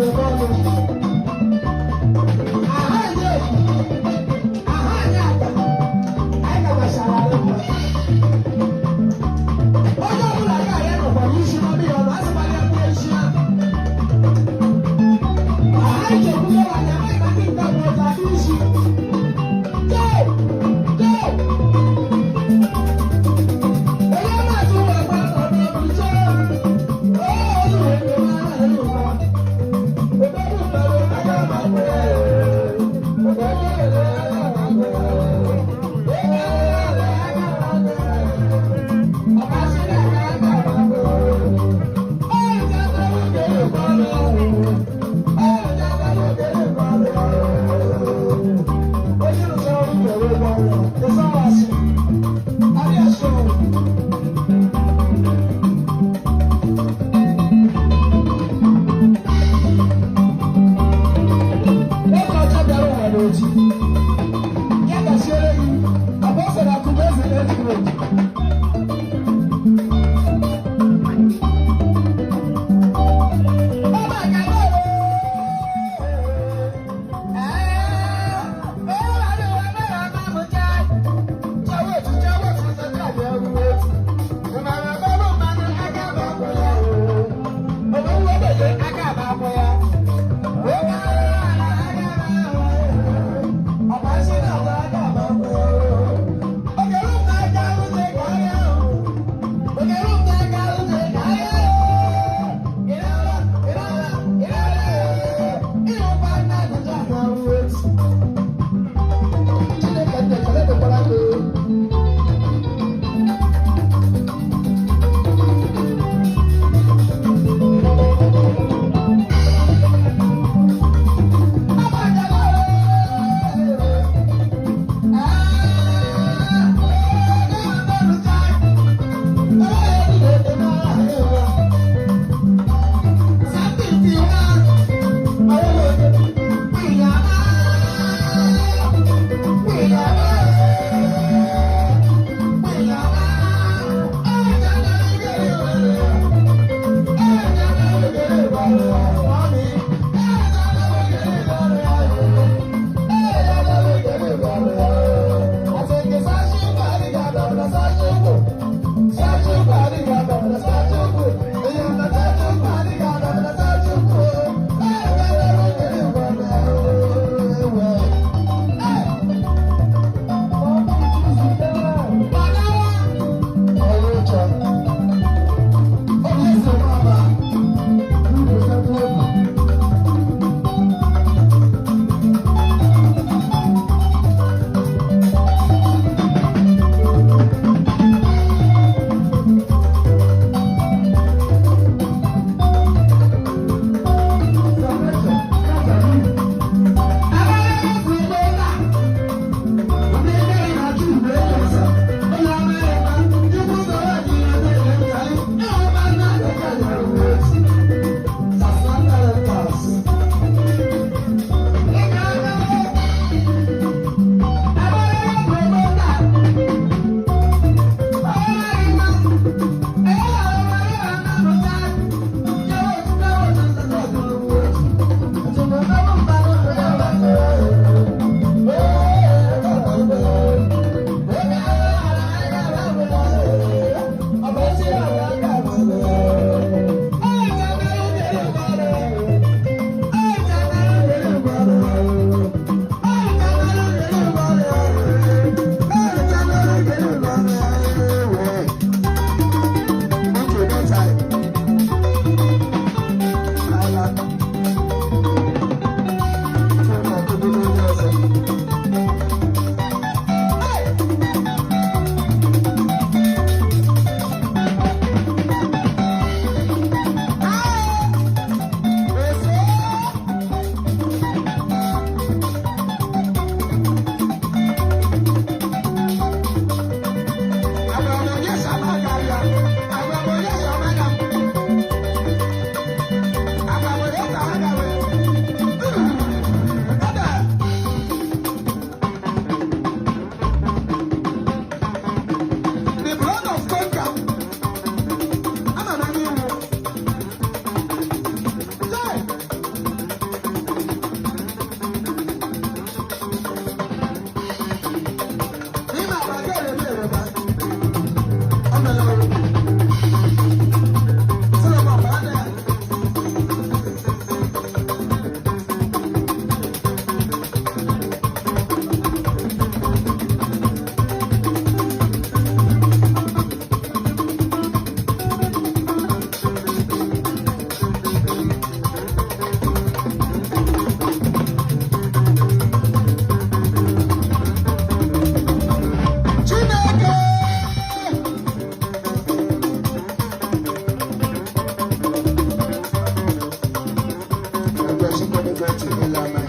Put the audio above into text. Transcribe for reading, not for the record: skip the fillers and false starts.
Eme ọnụ. Aha anyị efu, aha anyị aka, anyị gagbachara arụ mma. Onye ọbụla ga-arịa nọkwa n'isi n'ọnụ ya ọnụ, asịkwala ya kwuo isi ahụ. Aha anyị ji ekwugo na anyị amaghị na ndị nke bụ ọzọ adị isi. Jee! Jee! Onye na-atụ ụlọ gba ọnụ ọbụ jee! Ee, olu wee mara elu ụwa. Odogwu mmadụ aka ma kwụ ya. Odogwu aka ma kwụ ya. Ee, aka ma kwụ ya. Ọkasị na aka ma kwụ ya. Ee, jatara oge kwara. Ee, jatara oge kwara. Onye rụchara ọrụ ga-enwe ụgwọ ọrụ. Ịza asị. Adị asị ọrụ. Nwoke ọcha bịara ụwa n'oji. Ya gachiere gị, abụọ sọrọ akụba eze age grade. Ọba ka Chineke nne ekele dịkwara gị. Great Elamai.